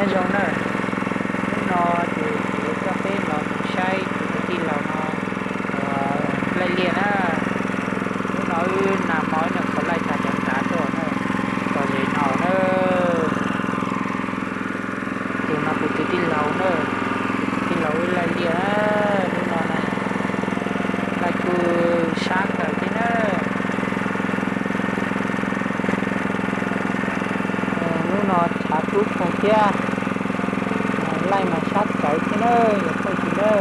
Nyob zoo na, hnub no ces kuv yuav coj peb los mus saib kuv tus tij laug no laij liaj na. Hnub no wb nag hmo wb nyuam qhuav laij tag cov nrad tuaj na, txog ze no na. Tus no kuv tus tij laug na, kuv tus tij laug wb laij liaj na, hnub no na, laij kuj sab kawg thiab na. Hnub no tshav kub kawg thiab, laij mas sab kawg thiab na, yog thaum tsis na.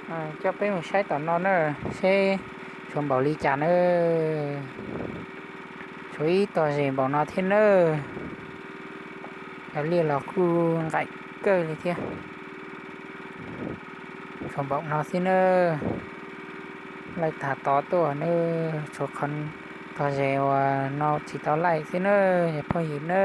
Coj peb mus saib tom no na, seb tshuav npaum li cas na. Tshuav ib tog zes npaum no thiab na. Cov liaj los kuj nqaim kawg li thiab. Tshuav npaum no xwb na. Laij tag tod tuaj na, tshuav qhov tog zes uas no tsis tau laij xwb na, yog phooj ywg na.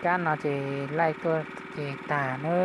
Kab no ces laij tuaj ces tag na.